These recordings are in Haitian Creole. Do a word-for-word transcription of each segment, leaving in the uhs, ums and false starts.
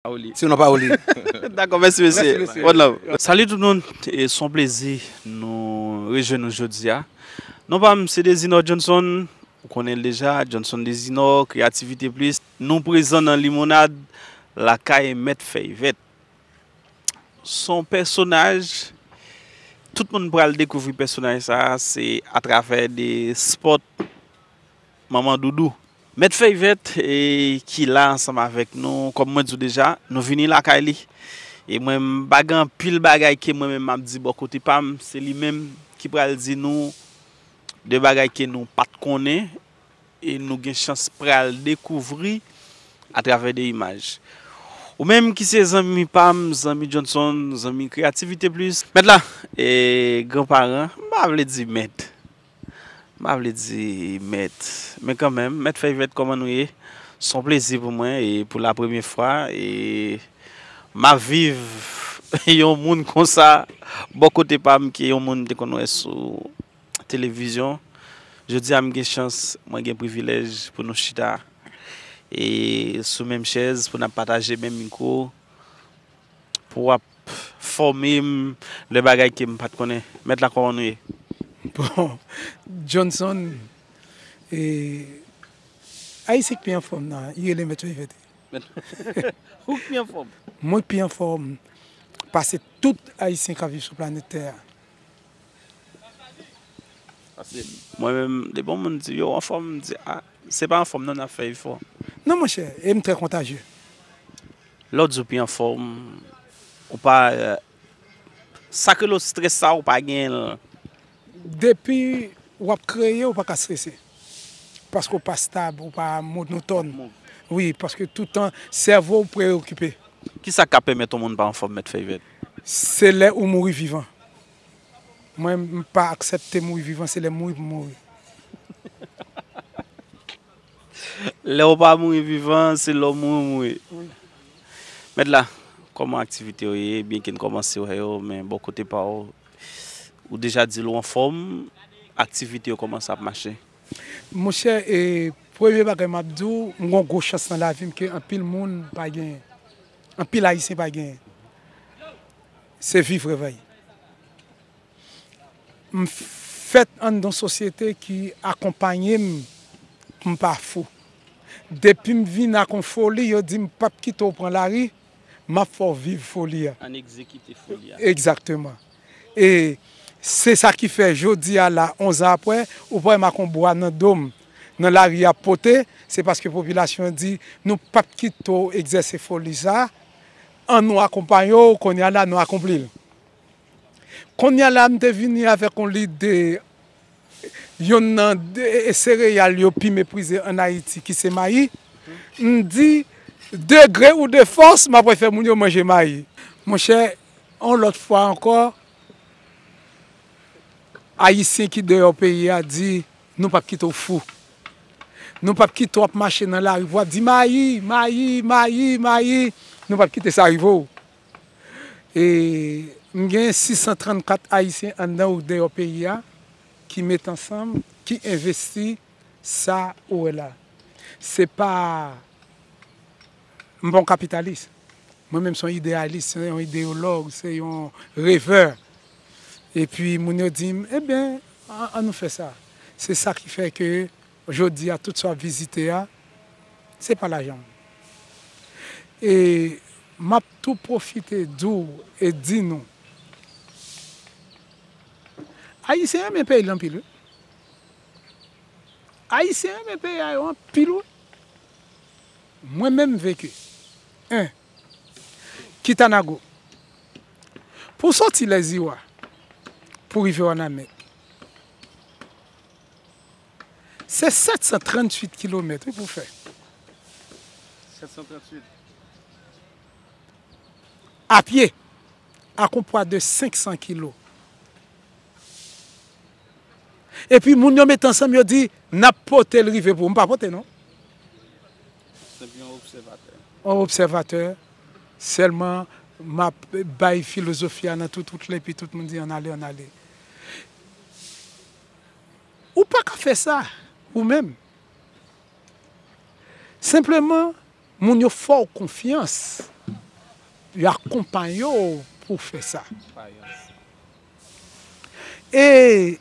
Paoli. Sinon Paoli. Dakò, mèsi mesye. Mèsi, mesye. One love. Salut tout moun, e se yon plezi nou rejwenn nou jodi a. Non pa m se Dezinò Johnson, ou konnen l deja, Johnson Dezinò, Kreyativite Plis. Nou prezan nan Limonad, lakay Mèt Fèy Vèt. Se yon pèsonaj, tout moun pral dekouvri pèsonaj sa a, se atravè de spòt Manman Doudou. Mèt Fèy Vèt, e, ki la ansanm avèk nou, kòm mwen di w deja, nou vini lakay li. E mwen, m pa gen anpil bagay ke mwen menm m ap di bò kote pa m, se li menm ki pral di nou de bagay ke nou pa t konnen, e nou gen chans pral dekouvri atravè de imaj. Ou menm ki se zanmi pa m, zanmi Johnson, zanmi Kreyativite Plis. Mèt la, e, granparan, m pa vle di mèt. M pa vle di mèt, men kanmenm, Mèt Fèy Vèt, kòman nou ye? Se yon plezi pou mwen e pou la premye fwa, e m ap viv yon moun konsa, bò kote pa m, ke yon moun m te konn wè sou televizyon. Jodi a, m gen chans, mwen gen privilèj pou nou chita e sou menm chèz, pou n ap pataje menm mikwo, pou w ap fòme m de bagay ke m pa t konnen. Mèt la, kòman nou ye? Bon, Johnson, e, Ayisyen k pi anfòm nan, li rele Mèt Fèy Vèt. Ou k pi anfòm? Mwen k pi anfòm pase tout Ayisyen k ap viv sou planèt tè a. Pase mwen menm, depi yon moun di yo anfòm, m di, a, se pa anfòm non, n ap fè efò. Non, monchè, e m trè kontajye. Lè w di w pi anfòm, ou pa, sa k rele w strès sa, ou pa genyen l. Depi w ap kreye, ou pa ka strese. Paske w pa stab, ou pa monotòn. Wi, paske toutan, sèvo w preyokipe. Kisa k ka pèmèt yon moun pa anfòm, Mèt Fèy Vèt? Se lè ou mouri vivan. Mwen, m pa aksepte mouri vivan, se lè m mouri pou m mouri. Lè w pa mouri vivan, se lè w mouri, w mouri. Mèt la, kòman aktivite yo ye? Byenke n kòmanse wè yo, men bò kote pa w, ou deja di l ou anfòm, aktivite yo kòmanse ap mache? Monchè, e, premye bagay m ap di w, m gen yon gwo chans nan lavi m ke anpil moun pa genyen. Anpil Ayisyen pa genyen. Se viv rèv la. M fèt anndan yon sosyete ki akonpaye m pou m pa fou. Depi m vin ak yon foli, yo di m p ap kite w pran lari, m ap fè w viv foli a. Ann egzekite foli a. Egzakteman. E se sa ki fè jodi a la, onz an apre, ou pa wè m ak yon bwa nan do m, nan lari ap pote, se paske popilasyon an di, nou p ap kite w egzèse foli sa a, ann nou akonpaye w, kounye a la nou akonpli l. Kounye a la, m te vini avèk yon lide, yonn nan de, e, sereyal yo pi meprize ann Ayiti, ki se mayi. M di, de gré ou de fòs, m ap fè moun yo manje mayi. Monchè, yon lòt fwa ankò, Ayisyen ki deyò peyi a di, nou p ap kite w fou. Nou p ap kite w ap mache nan lari pou w ap di, mayi, mayi, mayi, mayi. Nou p ap kite sa rive w. E m gen sis san trannkat Ayisyen anndan ou deyò peyi a ki met ansanm, ki envesti sa ou wè la. Se pa, m pa yon kapitalis. Mwen menm se yon ideyalis, se yon ideyològ, se yon revè. Epi moun yo di m, ebyen, an, ann nou fè sa. Se sa ki fè ke jodi a, tout sa w ap vizite a, se pa lajan m. E m ap tou pwofite di w e di nou, Ayisyen renmen peyi l anpil, wi. Ayisyen renmen peyi a yo anpil, wi. Mwen menm veke. En. Kitanago. Pou soti Lèziwa, pou rive Wanament, se sèt san tranntuit kilomèt, wi, pou fè. Sèt san tranntuit. A pye, ak yon pwa de senk san kilo. Epi moun yo met ansanm, yo di, n ap pote l rive pou ou. M pa pote, non. Senp yon obsèvatè. Yon obsèvatè. Sèlman, m ap bay filozofi a nan tout wout la, epi tout moun di, ann ale, ann ale. Ou pa ka fè sa, ou menm. Senpleman, moun yo fè w konfyans. Yo akonpaye w pou w fè sa. E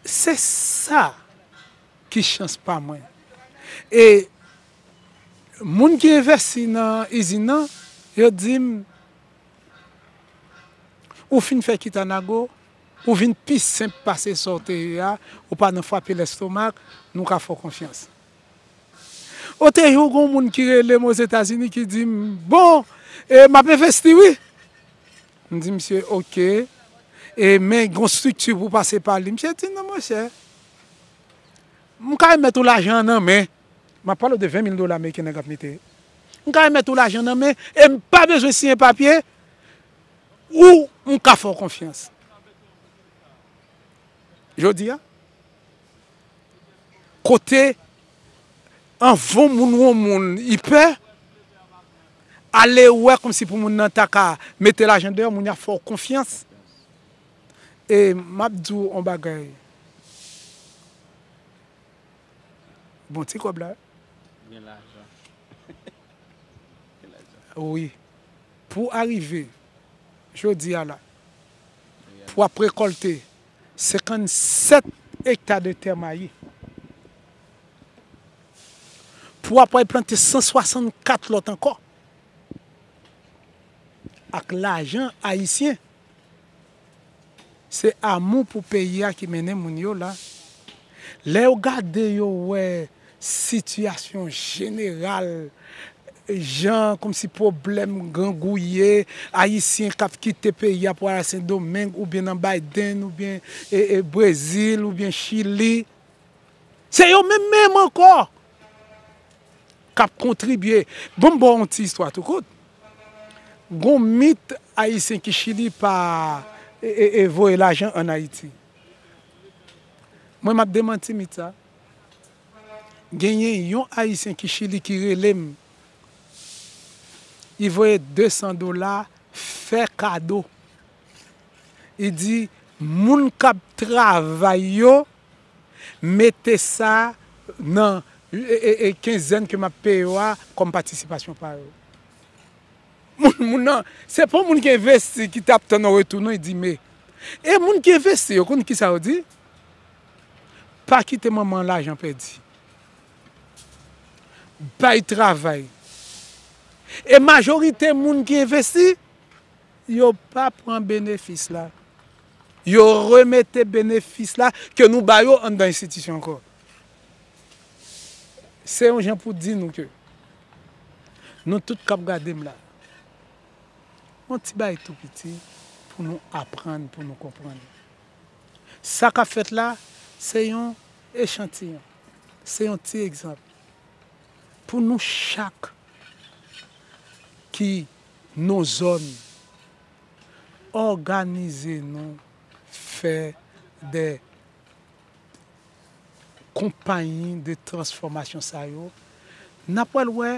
se sa ki chans pa mwen. E moun ki envesti nan izin nan, yo di m, ou fin fè Kitanago, ou vin pi senp pase sa w te ye a, ou pa nan frape lèstomak, nou ka fè w konfyans. Ote jou, gen yon moun ki rele m Ozetazini ki di m, bon, e, m ap envesti, wi. M di misye, oke, e, men gen yon estrikti pou w pase pa li. Misye di, non, monchè, m ka remèt ou lajan an nan men. M ap pale w de ven mil dola ameriken nèg ap mete. M ka remèt ou lajan nan men, e m pa bezwen siyen papye, ou m ka fè w konfyans. Jodi a, kote anvan moun wè yon moun, li pè, ale wè kòmsi pou moun nan ta ka mete lajan deyò, moun y ap fè w konfyans. E m ap di w yon bagay. Bon, ti kòb la. Gen lajan. Gen lajan. Wi. Pou arive jodi a la, pou ap rekòlte senkannsèt ekta de tè mayi, pou ap al plante san swasannkat lòt ankò, ak lajan ayisyen. Se amou pou peyi a ki mennen moun yo la. Lè yo gade, yo wè sitiyasyon jeneral, jan kòmsi pwoblèm grangouye, Ayisyen k ap kite peyi a pou al Sendomeng oubyen nan Biden oubyen, e, e, Brezil oubyen Chili. Se yo menm menm ankò k ap kontribye. Bon, m ba w yon ti istwa tou kout. Gon mit Ayisyen ki Chili pa, e, e, e voye lajan ann Ayiti. Mwen, m ap demanti mit sa. Genyen yon Ayisyen ki Chili ki rele m. Li voye de san dola, fè kado. Li di, moun k ap travay yo, mete sa nan, e, e, e, kenzèn ke m ap peye yo a kòm patisipasyon pa yo. Moun, moun nan, se pa moun ki envesti ki t ap tann yon retou, non, li di, men. E moun ki envesti, yo konn kisa yo di? Pa kite manman lajan pèdi. Bay travay. E majorite moun ki envesti, yo pa pran benefis la. Yo remete benefis la ke nou ba yo anndan enstitisyon ankò. Se yon jan pou di nou ke nou tout k ap gade m la, yon ti bagay tou piti pou nou aprann, pou nou konprann. Sa k ap fèt la, se yon echantiyon, se yon ti egzanp. Pou nou chak ki nan zòn, òganize nou, fè de konpayi de transfòmasyon sa yo. N ap pral wè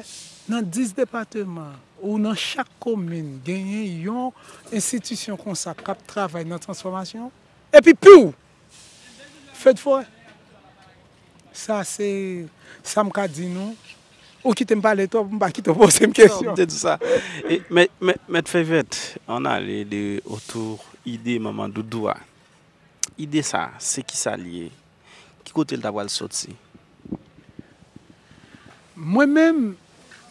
nan dis depatman ou nan chak komin genyen yon enstitisyon konsa k ap travay nan transfòmasyon. Epi piw! Fedfò, sa se sa m ka di nou. Ou kite m pale twòp, m pa kite w poze m kesyon. Non, m te di sa. E, mèt, mèt, mèt Fevent, ann ale de otou ide Manman Doudou a. Ide sa, se kisa l ye? Ki kote l ta pral soti? Mwen menm,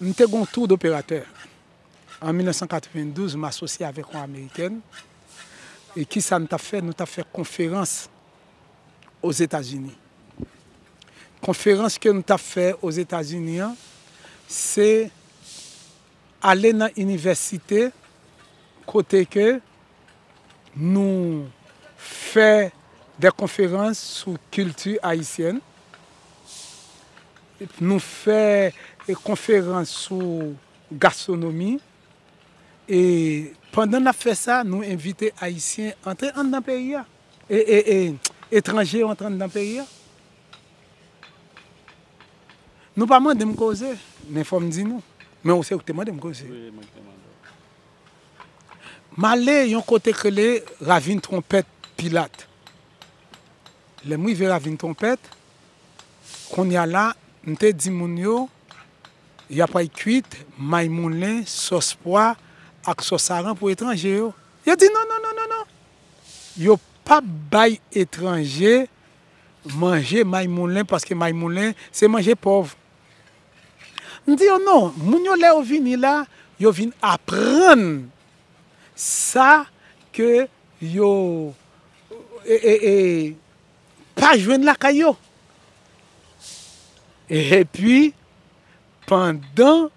m te gon tour d'opérateur. An mil nèf san katrevendouz, m asosye avèk yon amerikèn. E kisa n t ap fè? Nou t ap fè konferans Ozetazini. Konferans ke nou t ap fè Ozetazini an, se ale nan inivèsite kote ke nou fè de konferans sou kilti ayisyèn, nou fè, e, konferans sou gastwonomi, e pandan n ap fè sa, nou envite Ayisyen antre anndan peyi a. E, e, e, etranje yo antre anndan peyi a. Nou pa mande m koze, men fò m di nou. Men ou se ou ki te mande m koze. Wi, mwen ki te mande w. M ale yon kote k rele Ravin Twonpèt Pilat. Lè m rive Ravin Twonpèt, kounye a la, m te di moun yo, Y ap al kwit may moulen, sòs pwa ak sòs saran pou etranje yo. Yo di non, non, non, non, non. Yo p ap bay etranje manje may moulen paske may moulen se manje pòv. M di yo non, moun yo lè yo vini la, yo vin aprann sa ke yo e, e, e, pa jwenn lakay yo. Epi, pandan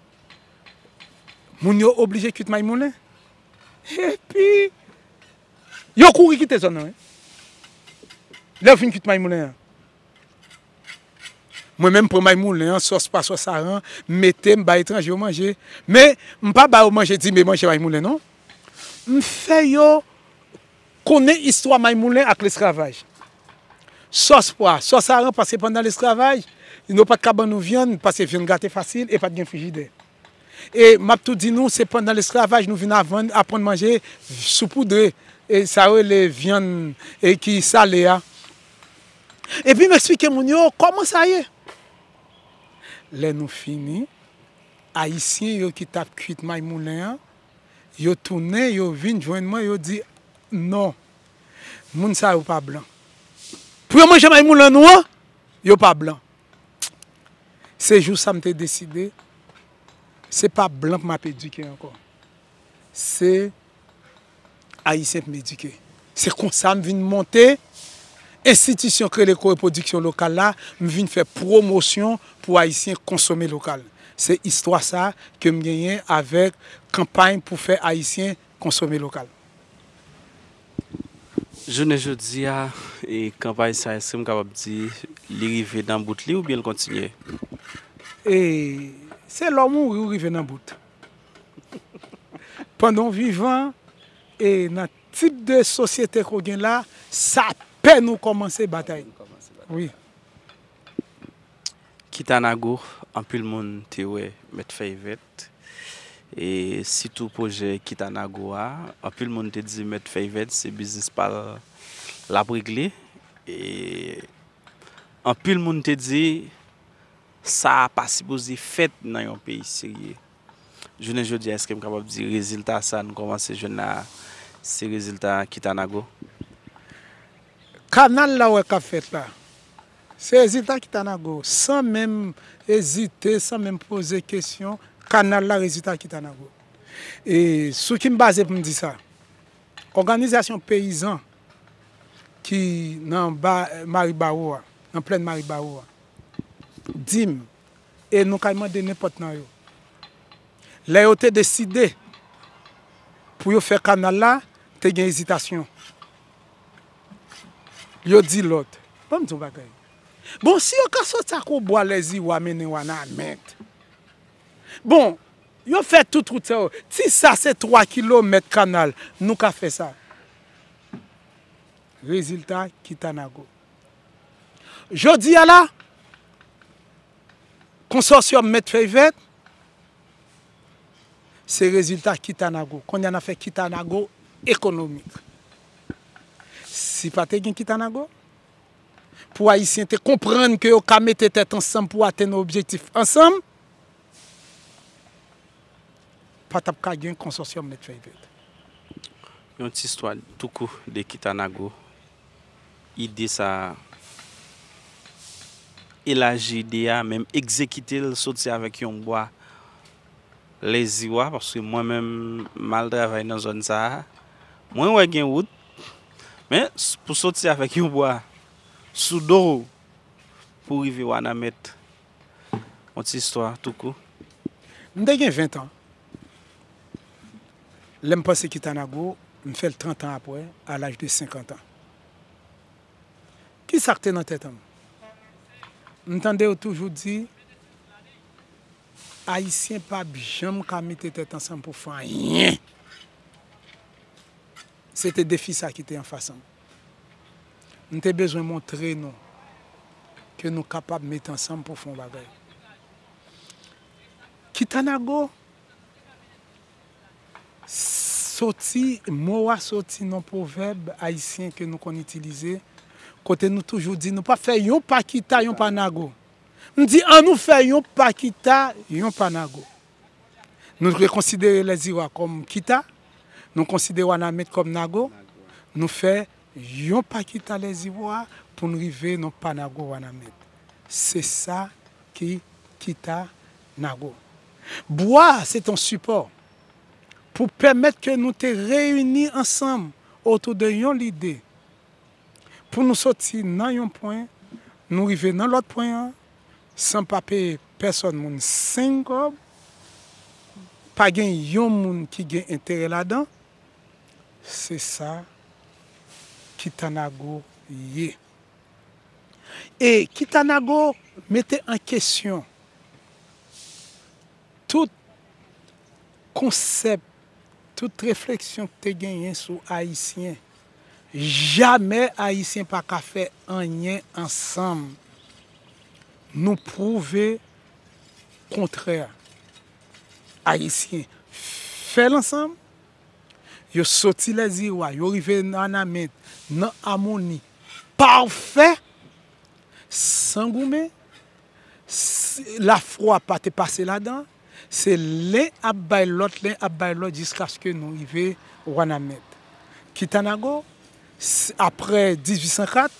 moun yo oblije kwit may moulen, epi yo kouri kite zòn nan, wi. Lè yo fin kwit may moulen an, mwen menm, m pran may moulen an, sòs pwa, sòs saran, m mete, m bay etranje yo manje. Men, m pa ba yo manje, di, "Men manje may moulen," non. M fè yo konnen istwa may moulen ak lesklavaj. Sòs pwa, sòs saran, paske pandan lesklavaj, yo pa t ka ban nou vyann, paske vyann gate fasil e pa t gen frijidè. E m ap tou di nou, se pandan lesklavaj nou vin avann, aprann manje soupoudre, e sa yo rele vyann, e ki sale a. Epi m eksplike moun yo kòman sa ye. Lè nou fini, Ayisyen yo ki t ap kwit may moulen an, yo tounen, yo vin jwenn mwen, yo di, "Non, moun sa yo pa blan. Pou yo manje may moulen nou an, yo pa blan." Se jou sa m te deside, se pa blan pou m ap edike ankò. Se Ayisyen pou m edike. Se konsa m vin monte enstitisyon Kreleko Repwodiksyon Lokal la, m vin fè pwomosyon pou Ayisyen konsome lokal. Se istwa sa ke m genyen avèk kanpay pou fè Ayisyen konsome lokal. Jounen jodi a, e kanpay sa, èske m kapab di li rive nan bout li oubyen l kontinye? E se lè w mouri ou rive nan bout. Pandan w vivan, e nan tip de sosyete ke w gen la, sa pè nou kòmanse batay. Wi. Kitanago, anpil moun te wè Mèt Fèy Vèt, e sitou pwojè Kitanago a, anpil moun te di Mèt Fèy Vèt se biznis pa l l ap regle, e anpil moun te di sa pa sipoze fèt nan yon peyi serye. Jounen jodi a, èske m kapab di rezilta sa nou kòmanse jwenn la a, se rezilta Kitanago? Kanal la w wè k ap fèt la, se rezilta Kitanago. San menm ezite, san menm poze kesyon, kanal la rezilta Kitanago. E sou ki m baze pou m di sa? Òganizasyon peyizan ki nan ba, Maribawo a, nan plèn Maribawo a, di m, e nou kay mande nenpòt nan yo. Lè yo te deside pou yo fè kanal la, te gen ezitasyon. Yo di lòt, ban m di yon bagay. Bon, si yo ka soti ak yon bwa Lèziwa mennen Wanament. Bon, yo fè tout wout sa yo. Si sa se twa kilomèt kanal, nou ka fè sa. Rezilta Kitanago. Jodi a la, konsòsyòm Mèt Fèy Vèt, se rezilta Kitanago. Kounye a n ap fè Kitanago ekonomik. Si pa te gen Kitanago, pou Ayisyen te konprann ke yo ka mete tèt ansanm pou atenn objektif ansanm, pa t ap ka gen konsòsyòm Mèt Fèy Vèt. Yon ti istwa tou kou de Kitanago. Ide sa a, elaji ide a, menm egzekite l, soti avèk yon bwa Lèziwa, paske mwen menm m al travay nan zòn sa a. Mwen wè gen wout, men s- pou soti avèk yon bwa sou do w pou rive Wanament, yon ti istwa tou kou. M te gen ven tan. Lè m panse Kitanago, m fè l trant an apre, a laj de senkant an. Ki sa k te nan tèt an m? M tande yo toujou di, Ayisyen p ap janm ka mete tèt ansanm pou fè anyen. Se te defi sa ki te anfas an m. M te bezwen montre nou ke nou kapab mete ansanm pou fè yon bagay. Kitanago, soti, mo a soti nan pwovèb ayisyen ke nou konn itilize, kote nou toujou di nou p ap fè yon pa kita, yon pa nago. M di, ann nou fè yon pa Kita, yon pa Nago. Nou rekonsidere Lèziwa kòm Kita, nou konsidere Wanament kòm Nago, nou fè yon pa Kita Lèziwa pou n rive nan pa Nago Wanament. Se sa ki Kita Nago. Bwa a, se te yon sipò pou pèmèt ke nou te reyini ansanm otou de yon lide. Pou nou soti nan yon pwen, nou rive nan lòt pwen an, san pa peye pèsòn moun senk kòb, pa gen yon moun ki gen enterè ladan, se sa Kitanago ye. E Kitanago mete an kesyon tout konsèp, tout refleksyon k te genyen sou Ayisyen. Jamè Ayisyen pa ka fè anyen ansanm. Nou pwouve kontrè. Ayisyen fè l ansanm, yo soti Lèziwa, yo rive nan Wanament, nan amoni pafè, san goumen, s-, lafwa pa te pase ladan, se len ap bay lòt, len ap bay lòt, jiskaske nou rive Wanament. Kitanago, s-, apre dizuit san kat,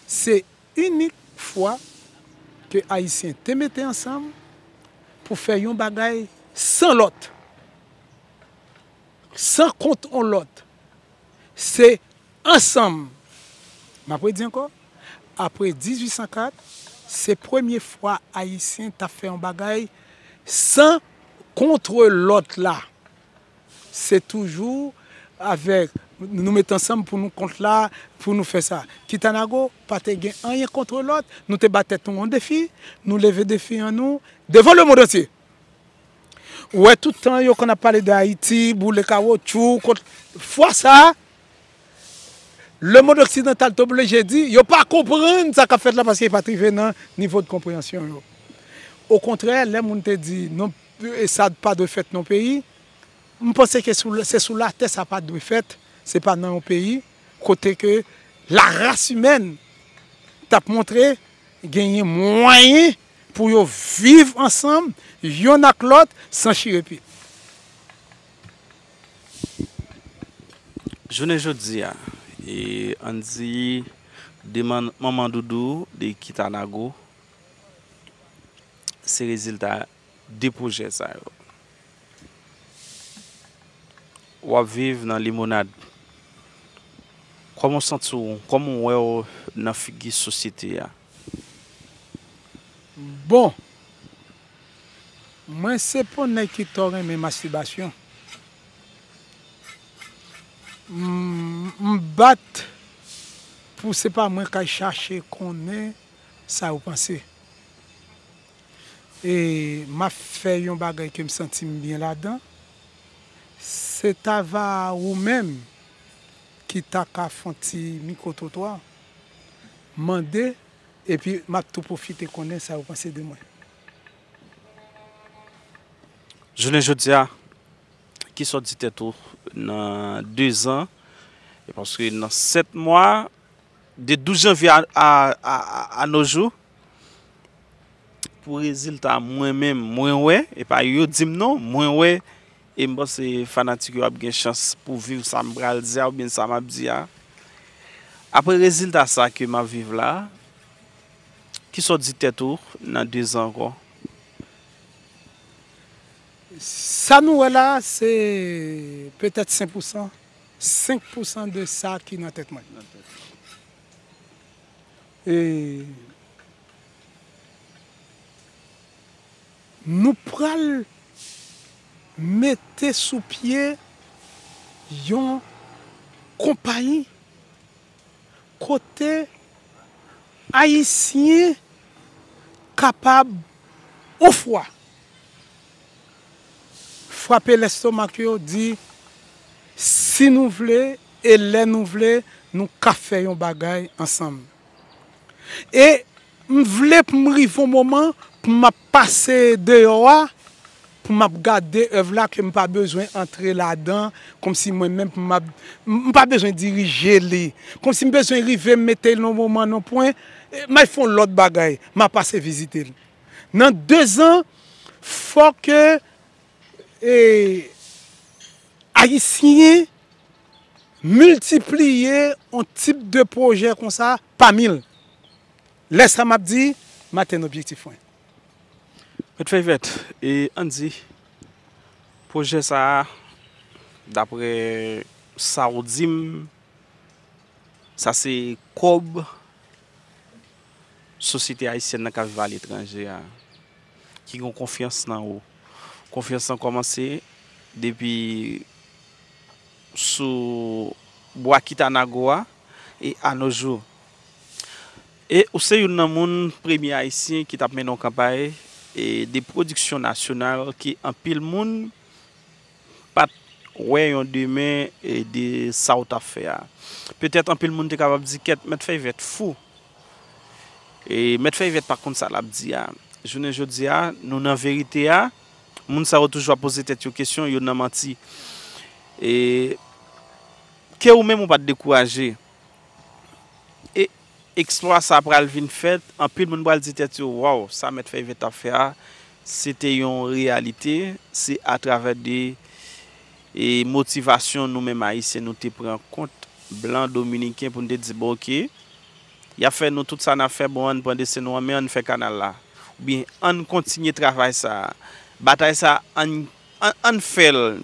se inik fwa ke Ayisyen te mete ansanm pou fè yon bagay san lòt, san kont on lòt. Se ansanm. M ap redi ankò, apre dizuit san kat, se premye fwa Ayisyen t ap fè yon bagay san kont lòt la. Se toujou avèk, nou met ansanm pou nou kont la, pou nou fè sa. Kitanago pa te gen anyen kont lòt, nou te ba tèt nou yon defi, nou leve defi an nou devan lemonn antye. Ou wè, tout tan yo konn ap pale de Ayiti, boule kawotchou, kont, fwa sa a, lemonn oksidantal te oblije di, yo pa konprann sa k ap fèt la paske yo pa t rive nan nivo de konpreyansyon yo. Okontrè, lè moun te di, non, e sa pa dwe fèt nan peyi, m panse ke sou, se sou latè sa pa dwe fèt, se pa nan yon peyi kote ke laras imèn t ap montre genyen mwayen pou yo viv ansanm, yonn ak lòt, san chire pye. Jounen jodi a, e, ann di, de man, manman doudou, de Kitanago, se rezilta de pwojè sa yo. W ap viv nan limonad. Kòman w santi w? Kòman w wè w nan figi sosyete a? Bon, mwen se pa yon nèg ki twò renmen mastibasyon. M, m bat pou se pa mwen k al chache konnen sa yo panse. E m ap fè yon bagay ke m santi m byen ladan. Se ta va ou menm ki ta ka fè yon ti mikwotrotwa, mande, epi m ap tou pwofite konnen sa yo panse de mwen. Jounen jodi a, kisa w di tèt ou nan dezan? E paske nan sèt mwa, de douz janvye a, a, a, a, a nos jours, pou rezilta mwen menm, mwen wè, e pa yo di m non, mwen wè, e m panse fanatik yo ap gen chans pou viv sa m pral di a oubyen sa m ap di a. Apre rezilta sa ke m ap viv la, kisa w di tèt ou nan dezan ankò? Sa nou wè la, se petèt senk pousan, senk pousan de sa ki nan tèt mwen. E nou pral mete sou pye yon konpayi kote Ayisyen kapab, ofwa, frape lèstomak yo, di, si nou vle e lè nou vle, nou ka fè yon bagay ansanm. E m vle pou m rive yon moman pou m ap pase deyò a, pou m ap gade èv la ke m pa bezwen antre ladan, kòmsi mwen menm pou m ap, m pa bezwen dirije li. Kòmsi m bezwen rive m mete l nan yon moman, nan yon pwen, m al fè yon lòt bagay, m a pase vizite l. Nan dezan, fò ke e, Ayisyen miltipliye yon tip de pwojè konsa pa mil. Lè sa m ap di, m atenn objektif mwen. Mèt Fèy Vèt, e ann di, pwojè sa a, daprè sa w di m, sa se kòb sosyete ayisyèn nan k ap viv aletranje a, ki gen konfyans nan ou. Konfyans lan kòmanse depi sou Bwa Kitanago a e anojou. E ou se youn nan moun premye ayisyen ki t ap mennen yon kanpay e de pwodiksyon nasyonal ke anpil moun pa t wè yon demen e de sa w t ap fè a. Petèt anpil moun te kapab di kèt Mèt Fèy Vèt fou. E Mèt Fèy Vèt pa konn sa l ap di a. Jounen jodi a, nou nan verite a, moun sa yo toujou ap poze tèt yo kesyon, yo nan manti. E ke ou menm ou pa t dekouraje. E eksplwa sa pral vin fèt, anpil moun pral di tèt yo, waw, sa Mèt Fèy Vèt ap fè a, se te yon reyalite, se atravè de e motivasyon nou menm ayisyen nou te pran kont blan dominiken pou n te di bon oke, y ap fè nou tout sa n ap fè, bon ann pran desten nou an men ann fè kanal la, oubyen ann kontinye travay sa a, batay sa a ann ann fè l.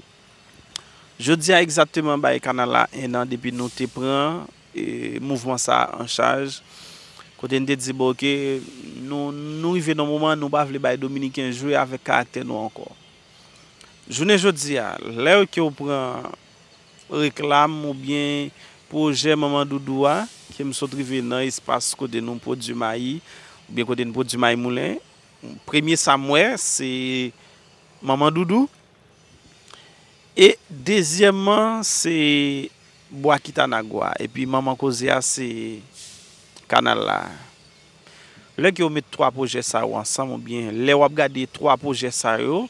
Jodi a egzakteman bay kanal la en an depi nou te pran e mouvman sa a an chaj, kote n te di bon oke, nou nou rive nan moman nou pa vle bay dominiken jwe avèk karaktè nou ankò. Jounen jodi a, lè ke w pran reklam oubyen pwojè Manman Doudou a, ke m sot rive nan espas kote nou pwodui mayi, oubyen kote n pwodui mayi moulen, premye sa m wè se Manman Doudou, e dezyèmman se Bwa Kitanago a, epi manman koze a se kanal la. Lè ke w met twa pwojè sa yo ansanm oubyen lè w ap gade twa pwojè sa yo,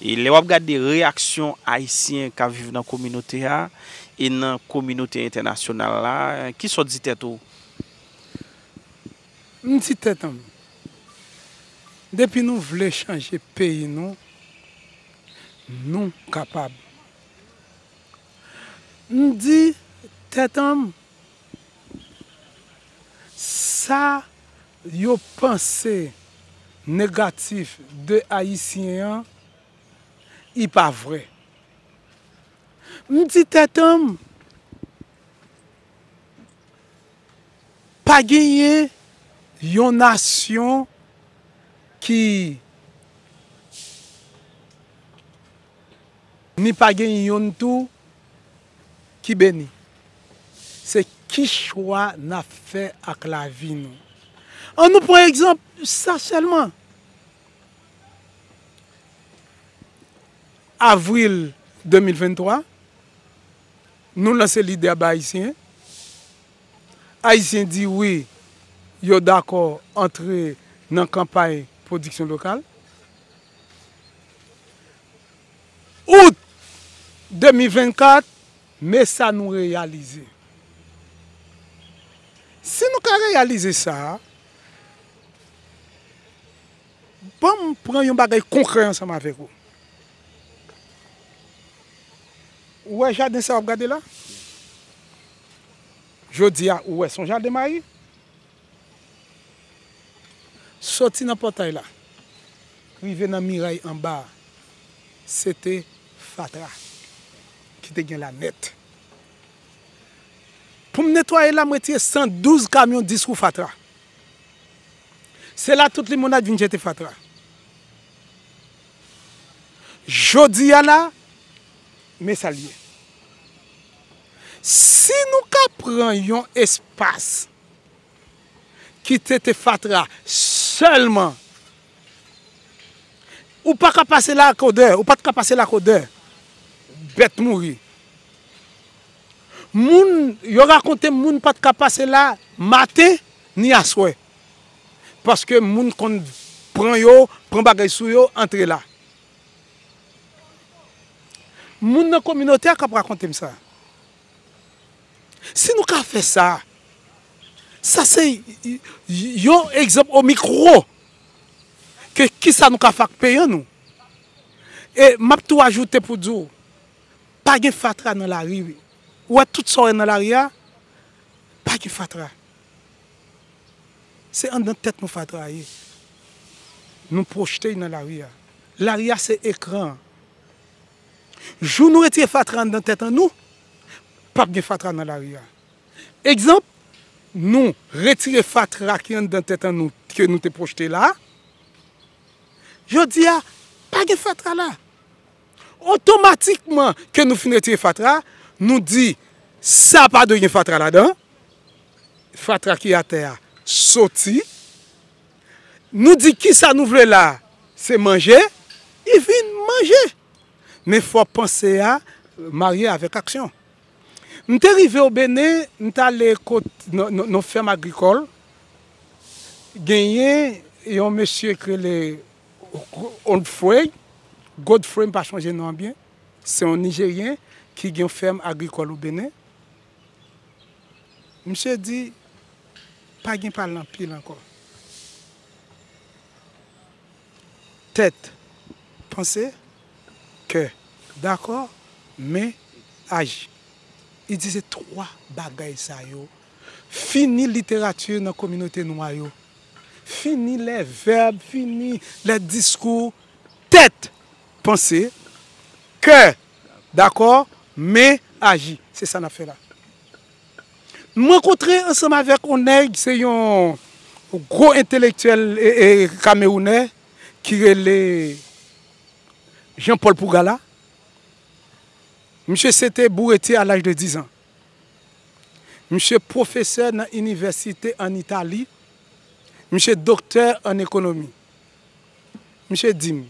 e lè w ap gade reyaksyon ayisyen k ap viv nan kominote a e nan kominote entènasyonal la, kisa w di tèt ou? M di tèt an m, depi nou vle chanje peyi nou, nou kapab. M di tèt an m, sa yo panse negatif de Ayisyen an, i pa vrè. M di tèt an m, pa genyen yon nasyon ki ni pa gen yonn tou ki beni. Se ki chwa n ap fè ak lavi nou. Ann nou pran egzanp sa sèlman. Avril de mil venntwa, nou lanse lide a ba Ayisyen. Ayisyen di wi, yo dakò antre nan kanpay pwodiksyon lokal. Out de mil vennkat, men sa nou reyalize. Si nou ka reyalize sa, ban m pran yon bagay konkrè ansanm avèk ou. Ou wè jaden sa w ap gade la? Jodi a, ou wè se yon jaden mayi. Soti nan pòtay la, rive nan miray anba a, se te fatra ki te gen la nèt. Pou m netwaye la, m retire san douz kamyon dis wou fatra. Se la tout limonad vin jete fatra. Jodi a la, men sa l ye. Si nou ka pran yon espas ki te te fatra sèlman, ou pa ka pase la ak odè, ou pa t ka pase la ak odè bèt mouri. Moun, yo rakonte moun pa t ka pase la maten ni aswè. Paske moun konn pran yo, pran bagay sou yo, antre la. Moun nan kominote a k ap rakonte m sa. Si nou ka fè sa, sa se yon egzanp o mikwo. ke kisa nou ka fè ak peyi an nou. E m ap tou ajoute pou di w, pa gen fatra nan lari. Ou wè tout sa w wè nan lari a, pa gen fatra. Se anndan tèt nou fatra ye. Nou pwojte l nan lari a. Lari a se ekran. Jou nou retire fatra anndan tèt an nou, p ap gen fatra nan lari a. Egzanp, nou retire fatra ki anndan tèt an nou, ke nou te pwojte la, jodi a, pa gen fatra la. Otomatikman ke nou fin retire fatra, nou di, sa pa dwe gen fatra ladan, fatra ki atè a soti. Nou di kisa nou vle la, se manje, li vin manje. Men fò panse a marye avèk aksyon. M te rive o Benen, m t ale kot nan, nan, nan fèm agrikòl, genyen yon mesye ki rele Godfrey, Godfrey, m pa chonje non an byen, se yon Nijeryen ki gen yon fèm agrikòl o Benen. Misye di, pa gen pale anpil ankò. Tèt, panse, kè, dakò, men aji. Li di se twa bagay sa yo. Fini literati nan kominote nwa yo. Fini lè vèb, fini lè diskou. Tèt, panse, kè, dakò, men aji. Se sa n ap fè la. M rankontre ansanm avèk yon nèg, se yon gwo entelektyèl e, e, kamewounè ki rele Jean Paul Pougala. Misye se te bouretye a laj de diz an. Misye pwofesè nan inivèsite ann Itali. Misye doktè an ekonomi. Misye di m,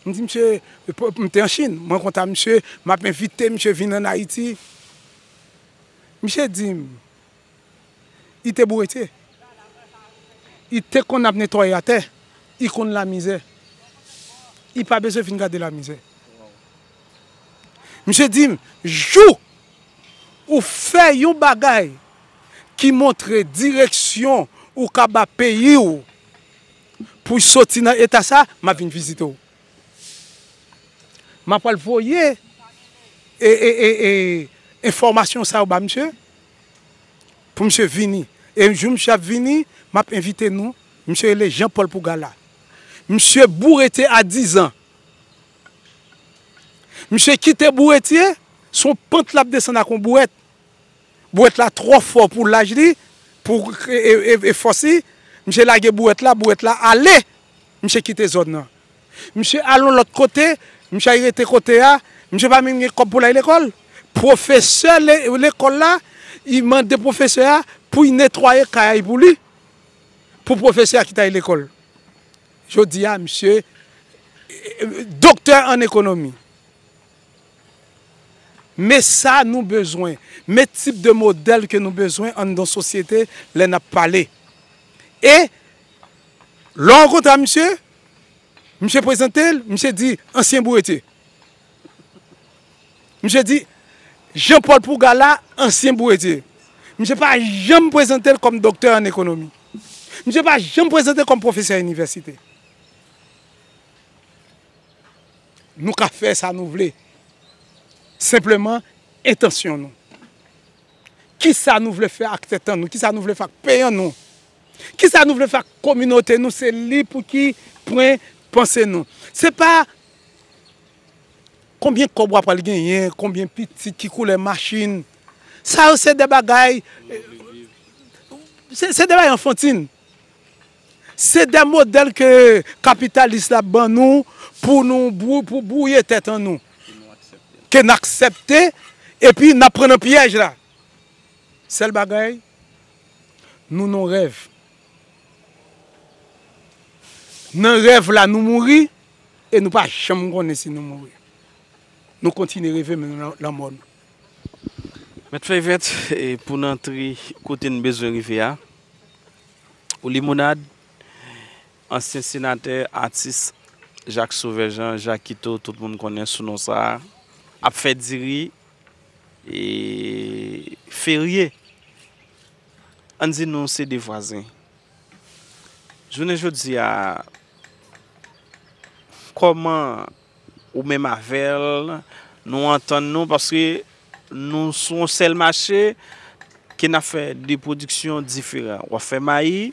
m di misye, m te an Chin, m rankontre misye, m ap envite misye vin ann Ayiti. Misye di m, li te bouretye. Li te konn ap netwaye atè. Li konn lamizè. Li pa bezwen vin gade lamizè. Misye di m, jou ou fè yon bagay ki montre direksyon ou ka ba peyi w pou soti nan eta sa, m ap vin vizite w. M ap pral voye e, e, e, e, enfòmasyon sa yo ba misye, pou misye vini. E jou misye ap vini, m ap envite nou. Misye rele Jean Paul Pougala. Misye bouretye a diz an. Misye kite bouretye, se yon pant l ap desann ak yon bourèt. Bourèt la twò fò pou laj li, pou e, e, e, e fòs li. Misye lage bourèt la, bourèt la ale. Misye kite zòn nan. Misye al yon lòt kote, misye al rete kote a, misye pa menm gen kòb pou l al lekòl. Pwofesè le-, lekòl la, li mande pwofesè a pou l netwaye kay pou li, pou pwofesè a kite al lekòl. Jodi a, misye, e, e, doktè an ekonomi. Men sa nou bezwen, men tip de modèl ke nou bezwen anndan sosyete lè n ap pale. E lè w rankontre a misye, misye prezante l, misye di ansyen bouretye. Misye di Jean Paul Pougala, ansyen bouretye. Misye pa janm prezante l kòm doktè an ekonomi. Misye pa janm prezante l kòm pwofesè inivèsite. Nou ka fè sa nou vle. Senpleman, entansyon nou. Kisa nou vle fè ak tèt an nou? Kisa nou vle fè ak peyi an nou? Kisa nou vle fè ak kominote nou? Se li pou ki pwen panse nou. Se pa konbyen kòb w ap pral genyen, konbyen pitit, ki koulè machin. Sa yo se de bagay, se, se de bagay anfantin. Se de modèl ke kapitalis la ban nou pou nou brou-, pou bwouye tèt an nou. Ke n aksepte, epi n ap pran nan pyèj la. Sèl bagay, nou nan rèv. Nan rèv la, nou mouri, e nou pa janm konnen si nou mouri. Nou kontinye reve, men nou nan lanmò nou. Mèt Fèy Vèt, e pou n antre kote n bezwen rive a, ou Limonad, ansyen senatè, atis Jacques Sauveur Jean, Jakito, tout moun konnen sou non sa a, ap fè diri, e, ferye. Ann di nou se de vwazen. Jounen jodi a, Kòman ou menm avè l, nou antann nou, paske nou sou yon sèl mache, ke n ap fè de pwodiksyon diferan. W ap fè mayi,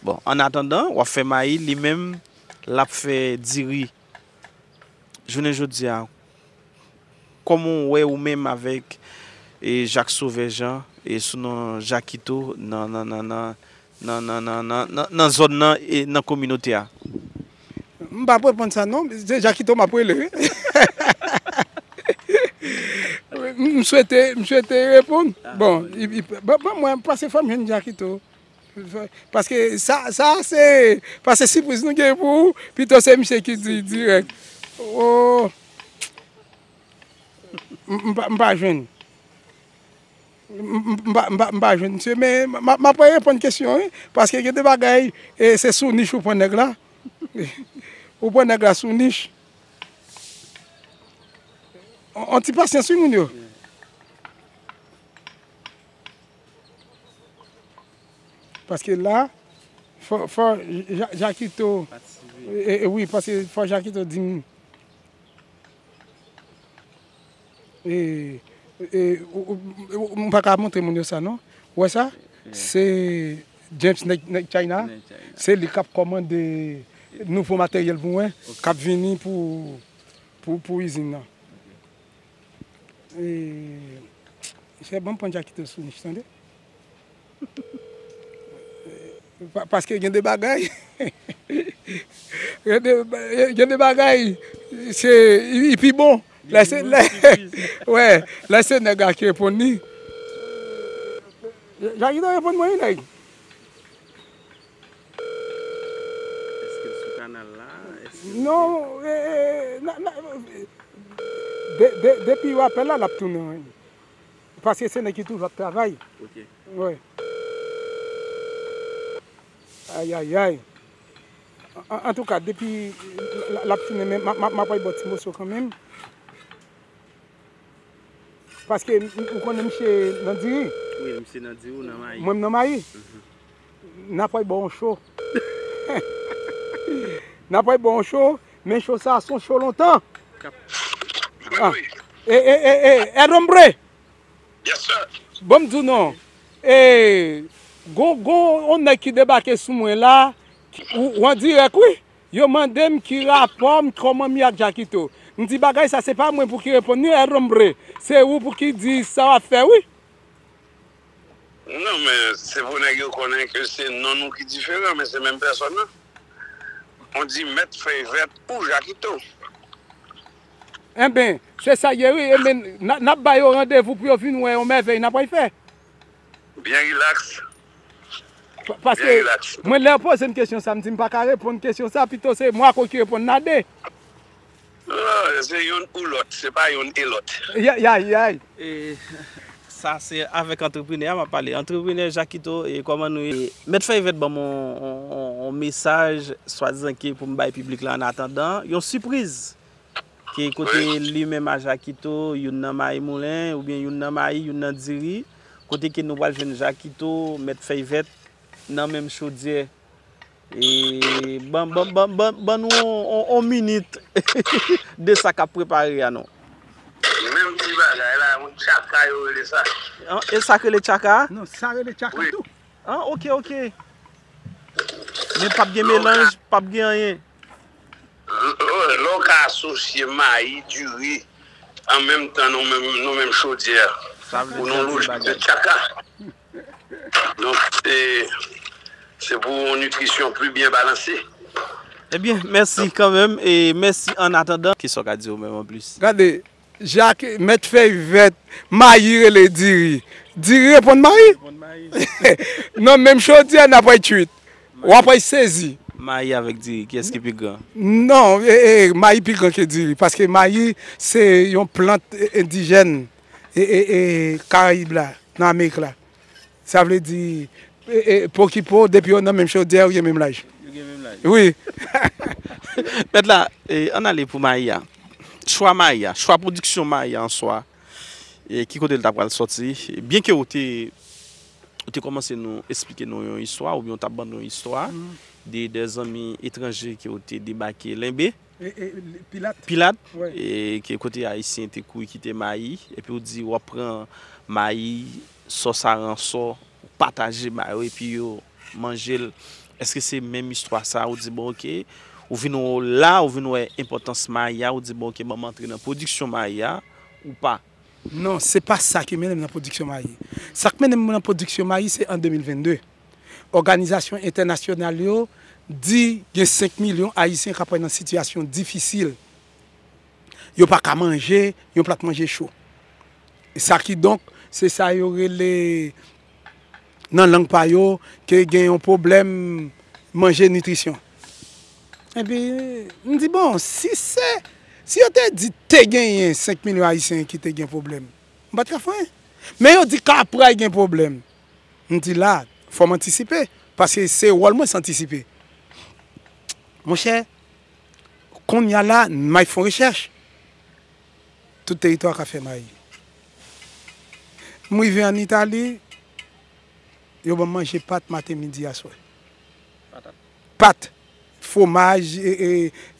bon, an atandan, w ap fè mayi, li menm, l ap fè diri. Jounen jodi a, kòman w wè ou menm avèk, e, Jacques Sauveur Jean, e, sou non Jakito nan, nan, nan, nan, nan, nan, nan, nan, nan zòn nan e nan kominote a? M p ap reponn sa non, se Jakito m ap rele wi. M, m swete, m swete reponn. Bon, i, i, ban, ban mwen, pase fò m jwenn Jakito. Paske sa, sa se, paske sipriz nou gen pou ou, pito se misye ki di dirèk. Oh, m, m pa, m pa jwenn. M, m, m pa, m pa, m pa jwenn misye, men m, m, m ap reponn kesyon wi, paske gen de bagay, e se sou nich ou pran nèg la. Ou pran nèg la sou nich. On, on ti pasyans wi moun yo. Paske la, fò, fò Ja-, Jakito, e, e, wi, paske fò Jakito di m, e, e, ou, ou, ou, m pa ka montre moun yo sa non. Ou wè sa? Se James nèg, nèg China. Se li k ap kòmande nouvo materyèl pou mwen, k ap vini pou, pou, pou izin nan. E, se bon pran Jakito sou nich, tande? Pa, paske gen de bagay, gen de, gen de bagay, se, li, li pi bon. Lè se, lè, wè, lè se nèg la ki reponn li. Jakito reponn mwen wi, nèg. Èske l sou kanal la? Èske l Non, e, e, na, na, de, de, depi yo apèl la, l ap tounen wi. Paske se nèg ki toujou ap travay. Ok. Wi. Ayayay. An, antouka, depi l, l ap tounen, men m, m, m ap bay bò ti moso kanmenm. Paske m, m, ou konnen misye nan diri. Wi, misye nan diri, ou nan mayi. Mwen, m nan mayi. N ap bay bò yon cho. N ap bay bò yon cho, men cho sa a se yon cho lontan. Wi, wi. E, e, e, e, El Hombre! Yes, sir. Bon, m di w non. E, gon, gon yon nèg ki debake sou mwen la, ou, ou an dirèk, wi. Yo mande m ki rapò m, kòman m ye ak Jakito. M di bagay sa se pa mwen pou ki reponn ni El Hombre. Se ou pou ki di sa w ap fè wi. Non, men se pou nèg yo konnen ke se non nou ki diferan, men se menm pèsòn nan. On di Mèt Fèy Vèt ou Jakito. Enben, se sa ye wi, enben, n a, n ap ba yo randevou pou yo vin wè yon mèvèy n ap pral fè. Byen rilaks. Pa-, paske mwen lè yo poze m kesyon sa, m di m pa ka reponn kesyon sa, pito se mwa ko ki reponn n a de. Non, se youn ou lòt, se pa youn e lòt. Yay, yay, yay. E, sa se avèk antreprenè a m ap pale. Antreprenè Jakito, e kòman nou ye? Mèt Fèy Vèt ban m on, on, on, on mesaj, swadizan ke pou m bay piblik la an atandan, yon sipriz. Ke kote li menm a Jakito, youn nan mayi moulen, oubyen youn nan mayi, youn nan diri. Kote ke nou pral jwenn Jakito, Mèt Fèy Vèt, nan menm chodyè. E, ban, ban, ban, ban, ban nou on, on, on minit de sa k ap prepare a non. Menm ti bagay la, yon tchaka yo rele sa. An, e sa k rele tchaka a? Non, sa rele tchaka tou. An, ok, ok. Men p ap gen melanj, p ap gen anyen. Lè w ka asosye mayi, diri, an menm tan nan menm, nan menm chodyè, ou nan lojik de tchaka. Donk, se, se pou yon nitrisyon pli byen balanse. Ebyen, mèsi kanmenm, e mèsi an atandan. Kisa w ka di w menm anplis? Gade, Jak, Mèt Fèy Vèt, mayi rele diri. Diri reponn mayi. Nan menm chodyè, n ap pral kwit. W ap pral sezi. Mayi avèk diri, kiyès ki pi gran? Non, e, e, mayi pi gran ke diri, paske mayi se yon plant, e, endijèn, e, e, e, Karayib la, nan Amerik la. Sa vle di, e, e, pokipo, depi yo nan menm chodyè, yo gen menm laj. Yo gen menm laj. Wi. Mèt la, e, ann ale pou mayi a. Chwa mayi a, chwa pwodiksyon mayi a an swa. E ki kote l ta pral sòti? Byenke ou te, ou te kòmanse nou esplike nou yon istwa, oubyen ou t ap ban nou yon istwa de, de zanmi etranje ke ou te debake Lenbe. E, e, Pilat. Pilat, e, ke kote Ayisyen te kouri kite mayi, epi w di w ap pran mayi, sòs aransò, ou pataje ba yo, epi yo manje l. Èske se menm istwa sa a? Ou di, bon, oke, ou vin la, ou vin wè enpòtans mayi a, ou di, bon, oke, ban m antre nan pwodiksyon mayi a, ou pa? Non, se pa sa ki mennen m nan pwodiksyon mayi. Sa k mennen m nan pwodiksyon mayi, se an de mil vennde. Òganizasyon entènasyonal yo di gen senk milyon Ayisyen k ap nan sitiyasyon difisil. Yo pa ka manje yon plat manje cho. Sa kidonk, se sa yo rele nan lang pa yo ke gen yon pwoblèm manje nitrisyon. Epi, m di, bon, si se, si yo te di te genyen senk milyon Ayisyen ki te gen pwoblèm, m pa t ka fè anyen. Men yo di ka pral gen pwoblèm. M di la, fò m antisipe, paske se wòl mwen se antisipe. Monchè, kounye a la, m al fè yon rechèch. Tout teritwa ka fè mayi. M rive ann Itali, yo ban m manje pat maten, midi, aswè. Pat, fwomaj, e, e,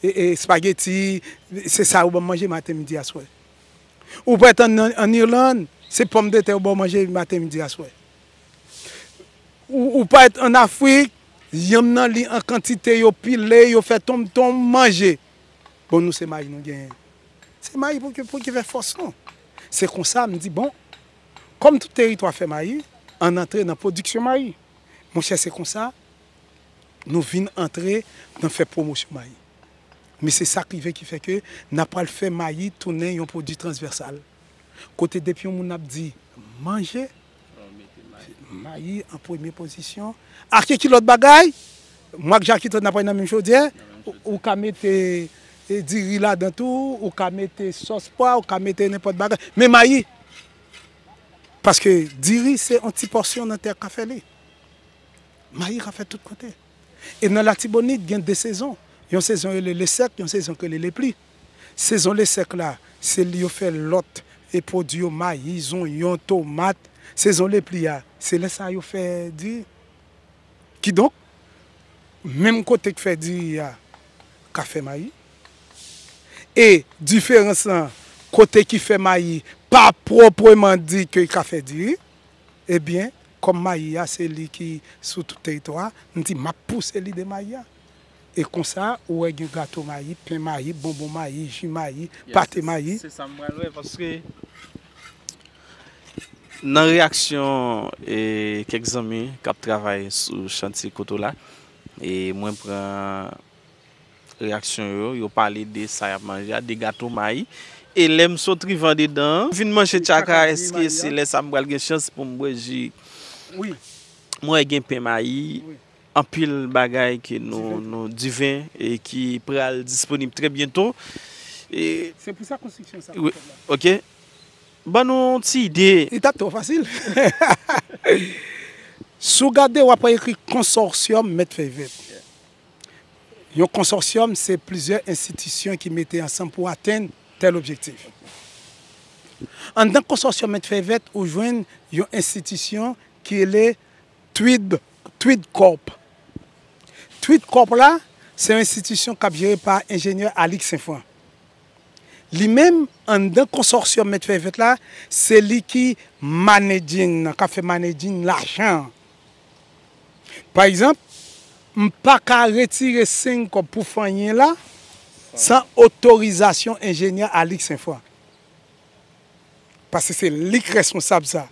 e, e, espageti, se sa yo ban m manje maten, midi, aswè. Ou pa t ann, ann Irlann, se pòmdetè yo ba w manje maten, midi, aswè. Ou, ou pa t ann Afrik, yanm nan li an kantite, yo pile, yo fè tonmtonm, manje. Bon, nou se mayi nou genyen. Se mayi pou ki, pou ki fè fòs nou. Se konsa, m di, bon, kòm tout teritwa fè mayi, ann antre nan pwodiksyon mayi. Monchè, se konsa, nou vin antre nan fè pwomosyon mayi. Men se sa k rive ki fè ke n ap pral fè mayi tounen yon pwodui transvèsal. Kote depi yon moun ap di manje, mayi an premye pozisyon. Ak ki lòt bagay? Mwen ak Jakito n ap pral nan menm chodyè. Ou, ou ka mete, e, diri ladan tou, ou ka mete sòs pwa, ou ka mete nenpòt bagay. Men mayi, paske diri se yon ti pòsyon nan tè k ka fè li. Mayi ka fèt tout kote. E nan Latibonit, gen de sezon. Yon sezon rele lesèk, yon sezon k rele lepli. Sezon lesèk la, se li yo fè lòt e pwodui yo, mayi, zonyon, tomat. Sezon lepli a, se lè sa yo fè diri. Kidonk, menm kote k fè diri a, ka fè mayi. E diferans lan, kote ki fè mayi, pa pwòpman di ke ka fè diri. Ebyen, kòm mayi a, se li ki sou tout teritwa a, m di m ap pouse lide mayi a. E konsa, ou wè gen gato mayi, pen mayi, bonbon mayi, ji mayi, pate mayi. Se sa m pral wè, paske nan reyaksyon, e, kèk zanmi k ap travay sou chantye kote w la, e mwen pran reyaksyon yo, yo pale de sa y ap manje a, de gato mayi. E lè m sot rive andedan an, m fin manje tchaka, èske se lè sa m pral gen chans pou m bwè ji? Wi. Mwen gen pen mayi, anpil bagay ke nou, nou diven, e ki pral disponib trè byento. E se pou sa konstriksyon sa ap fèt la. Oke. Ban nou yon ti ide. Li t ap twò fasil. Si w gade, w ap wè ekri konsòsyòm mèt fèy vèt. Yon konsòsyòm, se plizyè enstitisyon ki mete ansanm pou atenn tèl objektif. Anndan konsòsyòm mèt fèy vèt, ou jwenn yon enstitisyon ki rele Twid, Twid Corp. Twid Corp la, se yon enstitisyon k ap jere pa enjenyè Alix Saint-Franc. Li menm, anndan konsòsyòm mèt fèy vèt la, se li ki managing nan, k ap fè managing lajan an. Pa egzanp, m pa ka retire senk kòb pou fanyen la san otorizasyon enjenyè Alix Saint-Franc. Paske se li k responsab sa.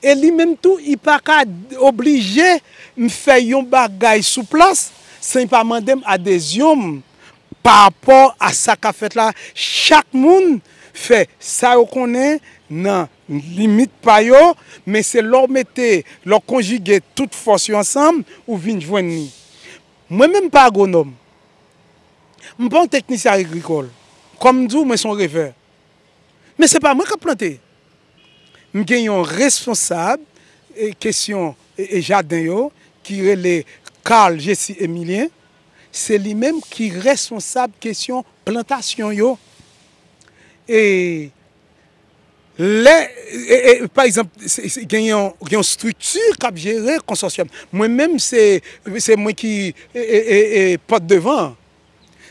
E li menm tou, li pa ka oblije m fè yon bagay sou plas san li pa mande m adezyon m pa rapò a sa k ap fèt la. Chak moun fè sa yo konnen nan limit pa yo, men se lè w mete, lè w konjige tout fòs yo ansanm, ou vin jwenn li. Mwen menm, m pa agwonòm. M pa yon teknisyen agrikòl. Kòm m di w, mwen se yon revè. Men se pa mwen k ap plante. M gen yon responsab, e, kesyon, e, e, jaden yo, ki rele Carl Jessy Emilien. Se li menm ki responsab kesyon plantasyon yo. E lè, e, e, pa egzanp, se, se, gen yon, gen yon estrikti k ap jere konsòsyòm. Mwen menm, se, se mwen ki, e, e, e, e, pòt devan an.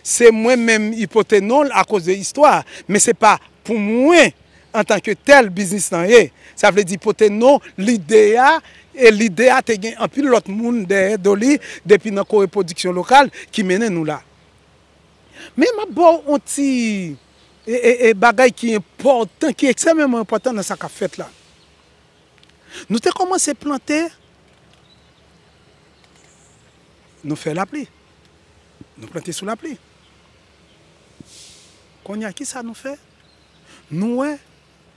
Se mwen menm ki pote non l akoz de istwa, men se pa pou mwen antanke tèl biznis lan ye. Sa vle di pote non lide a, e lide a te gen anpil lòt moun dèyè do li depi nan Kore Pwodiksyon Lokal ki mennen nou la. Men m ap ba w yon ti e, e, e bagay ki enpòtan, ki ekstrèmeman enpòtan nan sa k ap fèt la. Nou te kòmanse plante, nou fè lapli. Nou plante sou lapli. Kounye a, ki sa nou fè? Nou wè,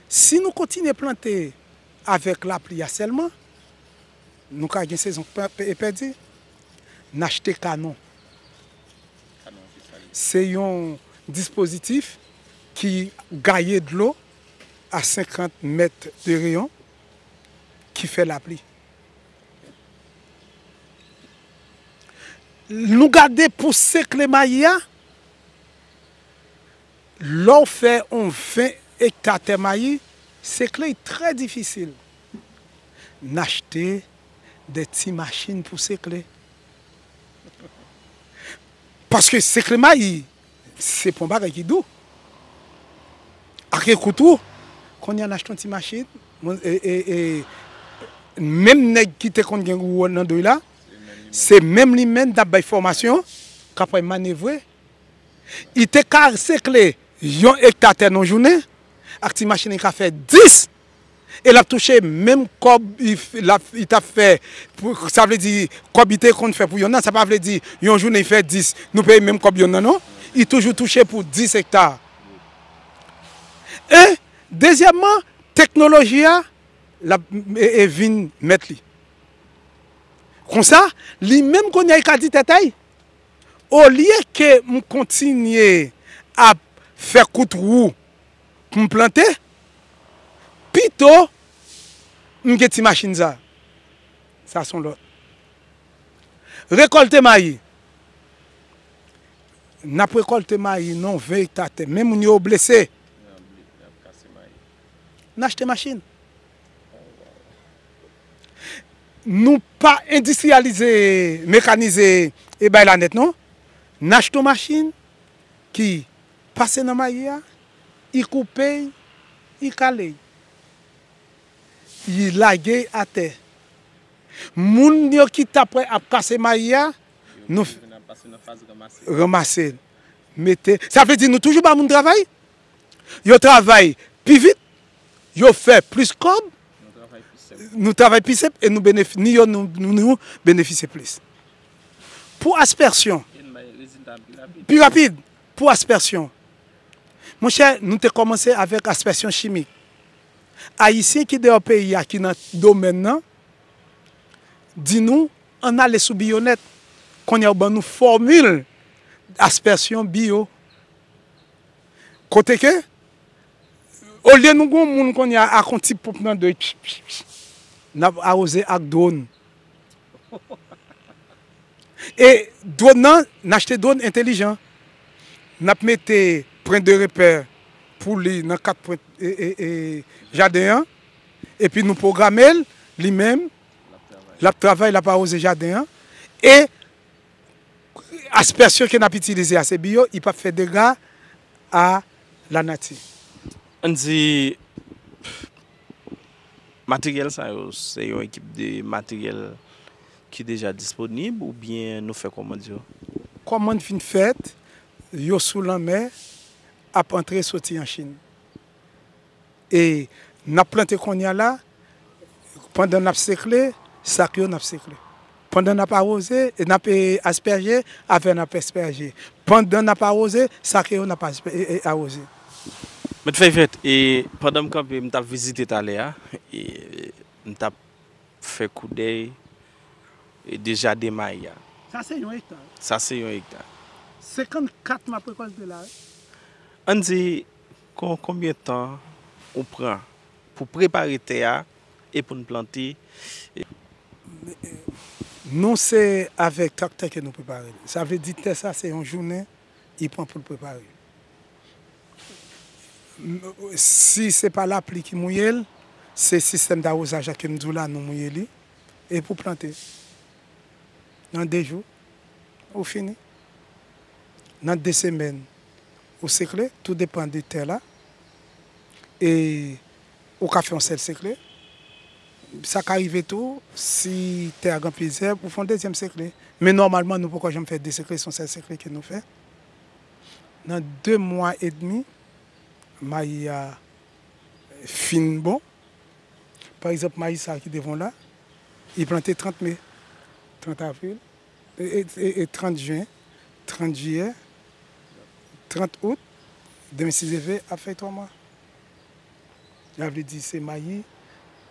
si nou kontinye plante avèk lapli a sèlman, nou ka gen sezon pè-, pè-, pèdi. N achte kanon. Se yon dispozitif ki gaye dlo a senkant mèt de reyon ki fè lapli. Nou gade pou sekle mayi a, lè w fè yon ven ekta tè mayi, sekle l trè difisil. N achte de ti machin pou sekle. Paske sekle mayi, se pa yon bagay ki dou. Ak ekout ou, kounye a n achte yon ti machin, moun, e, e, e, menm nèg ki te konn gen gwo nan do l la, se menm li menm n ap bay fòmasyon, k ap manevre. Li te ka sekle yon ekta tè nan yon jounen, ak ti machin li ka fè dis, e l ap touche menm kòb li f-, l ap, li t ap fè, pou, sa vle di, kòb li te konn fè pou yonn nan, sa pa vle di yon jounen li fè dis, nou peye menm kòb yonn nan, non. Li toujou touche pou dis ekta. E, dezyèmman, teknoloji a, l ap, e, e vin mèt li. Konsa, li menm kounye a, li ka di tèt a l, olye ke m kontinye ap fè kout wou pou m plante, pito m gen ti machin sa. Sa se yon lòt. Rekòlte mayi. N ap rekòlte mayi nan ven ekta tè. Men moun yo blese. N achte machin. Nou pa endistriyalize, mekanize e bay la nèt non. N achte yon machin ki pase nan mayi a, li koupe l, li kale l. Li lage l atè. Moun yo ki t ap wè ap kase mayi a, nou ranmase l. Mete, sa vle di nou toujou ba moun travay. Yo travay pi vit, yo fè plis kòb, nou travay pi senp e nou benef-, ni yo nou, nou, nou benefisye plis. Pou aspèsyon, pi rapid, pou aspèsyon, monchè, nou te kòmanse avèk aspèsyon chimik. Ayisyen ki deyò peyi a, ki nan domèn nan, di nou, ann ale sou Bionèt. Kounye a, yo ban nou fòmil aspèsyon biyo. Kote ke, olye nou gen yon moun kounye a ak yon ti ponp nan do l, n ap awoze ak dwòn. E dwòn nan, n achte dwòn entèlijan. N ap mete pwen de repè pou li nan kat pwen, e, e, e, jaden an. Epi nou pwograme l, li menm, l ap travay, l ap awoze jaden an. E aspèsyon ke n ap itilize a, se biyo, li p ap fè dega a lanati. Ann di, materyèl sa yo, se yon ekip de materyèl ki deja disponib oubyen nou fè kòmand yo? Kòmand fin fèt, yo sou lanmè, ap antre soti an Chin. E n ap plante kounye a la, pandan n ap sekle, sak yo n ap sekle. Pandan n ap awoze, e n ap, e, aspèje, avè n ap aspèje. Pandan n ap awoze, sak yo n ap aspè-, e, e, awoze. Mèt Fèyfèt, e pandan m kanpe, m t ap vizite talè a, e m t ap fè koudèy, e, de jaden mayi a. Sa se yon ekta. Sa se yon ekta. Senkannkat m ap rekòlte la, wi. Ann di, kon-, konbyen tan ou pran pou prepare tè a e pou n plante? Nou se avèk traktè ke nou prepare l. Sa vle di tè sa se yon jounen li pran pou l prepare. Si se pa lapli ki mouye l, se sistèm dawozaj la ke m di w la nou mouye li. E pou plante, nan de jou, ou fini. Nan de semèn, ou sekle, tou depann de tè la. E ou ka fè yon sèl sekle. Sa ka rive tou, si tè a gen pye zèb, ou fè yon dezyèm sekle. Men nòmalman, nou poko janm fè de sekle, se yon sèl sekle ke nou fè. Nan de mwa edmi, mayi a fin bon. Pa egzanp, mayi sa ki devan w la, li plante trant me, trant avril, e, e, e, e trant jen, trant jiyè, trant out, demen si Dye vle, ap fè twa mwa. Sa vle di se mayi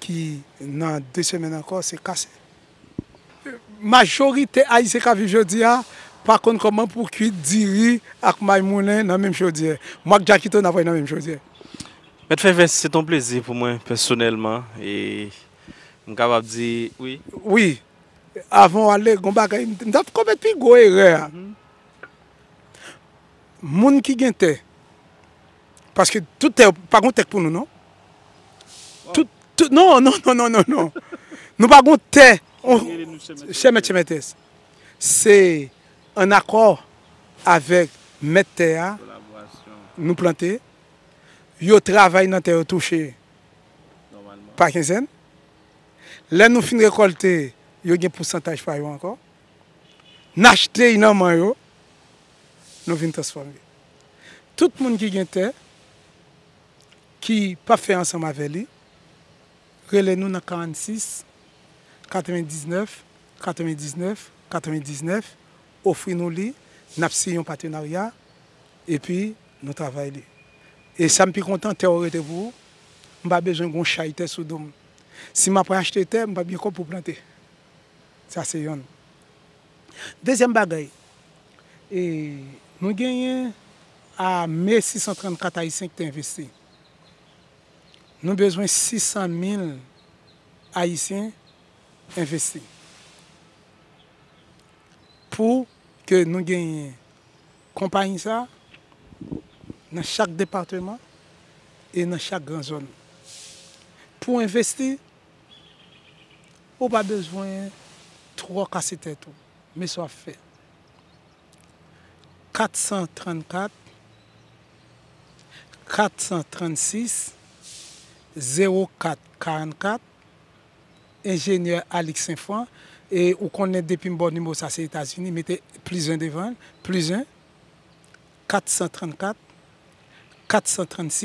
ki nan de semèn ankò, se kase. Majorite Ayisyen k ap viv jodi a pa konn kòman pou kwit diri ak may moulen nan menm chodyè. Mwen ak Jackito n ap fè nan menm chodyè. Mèt Fèfè, se t on plezi pou mwen pèsonèlman e m kapab di wi. Wi, avan w ale, gon bagay m t ap komèt pi gwo erè a. Moun ki gen tè, paske tout tè, pa gon tè k pou nou non. Tout, tout, non, non, non, non, non, non. Nou pa gon tè, chè mèt, chè mètès. Se an akò avèk mèt tè a, nou plante, yo travay nan tè yo touche pa kenzèn. Lè nou fin rekòlte, yo gen pousantaj pa yo ankò. N achte y nan men yo, nou vin transfòme. Tout moun ki gen tè, ki p ap fè ansanm avè li, rele nou nan karannsis, katrevendiznèf, katrevendiznèf, katrevendiznèf, ofri nou li, n ap siyen yon patenarya, epi nou travay li. E sa m pi kontan, tè w rete pou ou, m pa bezwen gon chay tè sou do m. Si m ap achte tè, m p ap gen kòb pou plante. Sa se yonn. Dezyèm bagay, e, nou genyen a me sis san trannkat Ayisyen ki te envesti. Nou bezwen sis san mil Ayisyen envesti. Pou ke nou genyen konpayi sa nan chak depatman e nan chak gran zòn. Pou envesti, ou pa bezwen twò kase tèt ou. Men sa w ap fè. Kat san trannkat, kat san trannsis, zewo kat karannkat, enjenyè Alix Senfran, e ou konnen depi m ba w nimewo sa se Etazini, mete plis en devan l, plis en, kat san trannkat, kat san trannsis.